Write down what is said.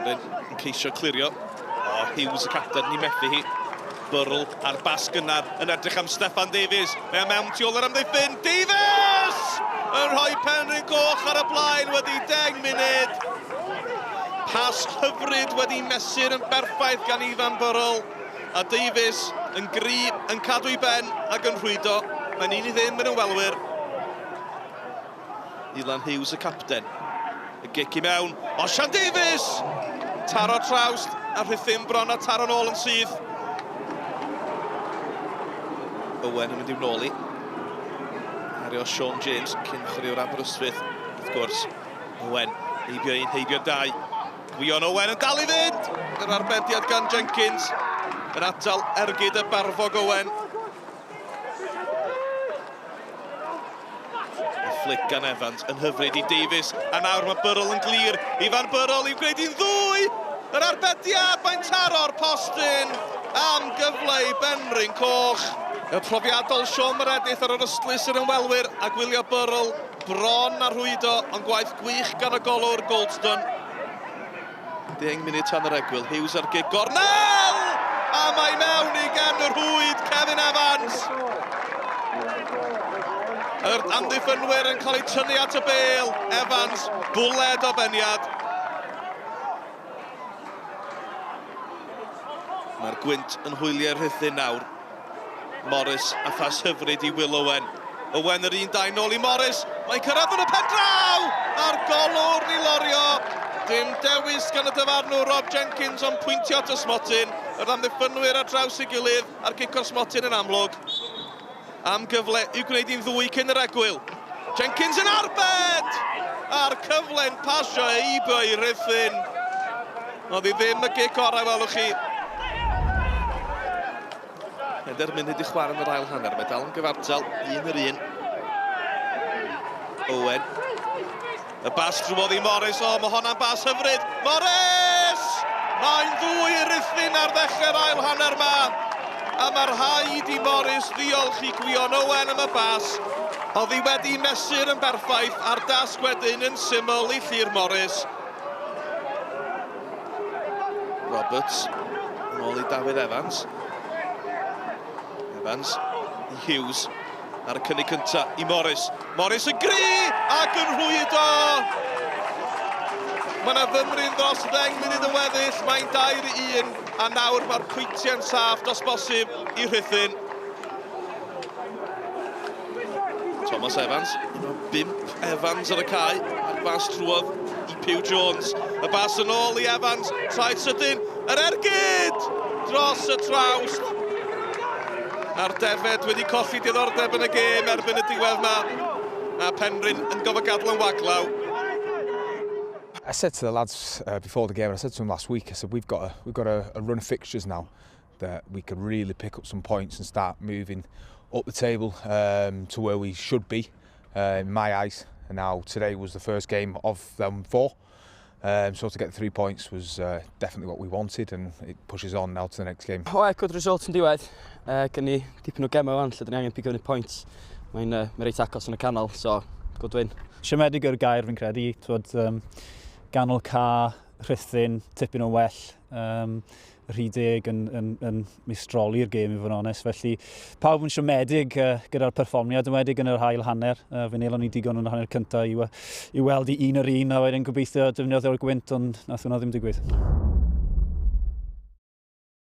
Penrhyn yn ceisio clirio. O, Hughes y capten, ni methu hi. Burl ar bas gynnar yn edrych am Steffan Davies. Mae o mewn tu ôl yr amddiffyn. Davies! Yn rhoi Penrhyn Goch ar y blaen wedi 10 munud. Pas hyfryd wedi mesur yn berffaith gan Ifan Burl. A Davies yn gry, yn cadw i ben ac yn rhwydo. Mae'n un i ddim yn ymwelwyr. Ilan Hughes y capten. Y gic i mewn. Osian Davies! Taro trawst a Rhuthun bron a taro'n ôl yn syth. Owen yn mynd i'w nôl i. Ario Sean James, cyn chwaraewr Aberystwyth, wrth gwrs. Owen, heibio un, heibio dau. Gwion Owen yn dal i fynd! Yr arbediad gan Jenkins yn atal ergyd y barfog Owen. Y fflic gan Evans yn hyfryd i Davies, a nawr mae Burrell yn glir. Ifan Burrell i'w gwneud hi'n ddwy! Yr arbediad, mae'n taro'r postyn am gyfle i Benrhyn Coch. Y profiadol Sean Meredith ar yr ystlys i'r ymwelwyr a gwylio Burrell bron a rhwydo, ond gwaith gwych gan y golwr Goldstone. 10 munud tan yr egwyl, Hughes ar gig gornel! A mae mewn i gefn y rhwyd, Kevin Evans! Yr amddiffynwyr yn cael eu tynnu at y bêl, Evans, bwled o beniad. Mae'r gwynt yn hwyliau Rhuthun nawr. Morris a phas hyfryd i Will Owen. Owen yr un dau nôl i Morris. Mae'n cyrraedd yn y pen draw! A'r golwr ni lorio. Dim dewis gan y dyfarnwr Rob Jenkins ond pwyntio at y smotyn. Yr amddiffynwyr ar draws ei gilydd a'r gic o'r smotyn yn amlwg. Am gyfle i'w gwneud hi'n ddwy cyn yr egwyl. Jenkins yn arbed! A'r cyfle'n pasio heibio i Ruthun. Oedd hi ddim y gic orau welwch chi. Pedair munud i chwarae yn yr ail hanner. Mae dal yn gyfartal, un yr un. Owen. Y bas drwodd i Morris. O, mae honna'n bas hyfryd. Morris! Mae'n ddwy i Ruthun ar ddechrau'r ail hanner ma. A mae rhaid i Morris ddiolch i Gwion Owen am y bas. Oedd hi wedi mesur yn berffaith a'r dasg wedyn yn syml i Llyr Morris. Roberts, yn ôl i Dafydd Evans. Evans i Hughes ar y cynnig cyntaf i Morris. Morris yn gry ac yn rhwydo! Mae yna fymryn dros ddeng munud yn weddill, mae'n dair i un, a nawr mae'r pwyntiau'n saff dos bosib i Rhuthun. Thomas Evans, un o bump Evans ar y cae, a'r bas trwodd i Pugh Jones. Y bas yn ôl i Evans, traed sydyn, yr ergyd! Dros y trawst. A'r defed wedi colli diddordeb yn y gêm erbyn y diwedd ma. A Penrhyn yn gofod gadw yn waglaw. I said to the lads uh, before the game, I said to them last week, I said, we've got a, we've got a, a run of fixtures now that we could really pick up some points and start moving up the table um, to where we should be, uh, in my eyes. And now today was the first game of them four. Um, so to get the three points was uh, definitely what we wanted and it pushes on now to the next game. O, good result yn diwedd. Uh, gen ni dipyn o gemau wan lle dyn ni angen pigo fyny points. Mae'n uh, mae reit agos yn y canol, so good win. Siomedig yw'r gair fi'n credu, twod, um, ganol ca, Rhuthun, tipyn o well. Um, rhy deg yn, yn, yn meistroli'r gêm i fod yn onest. Felly pawb yn siomedig uh, gyda'r perfformiad, yn wedig yn yr ail hanner. Uh, fe nelon ni digon yn yr hanner cyntaf i, i weld i un yr un a wedyn gobeithio defnyddio'r gwynt, ond nath hwnna ddim digwydd.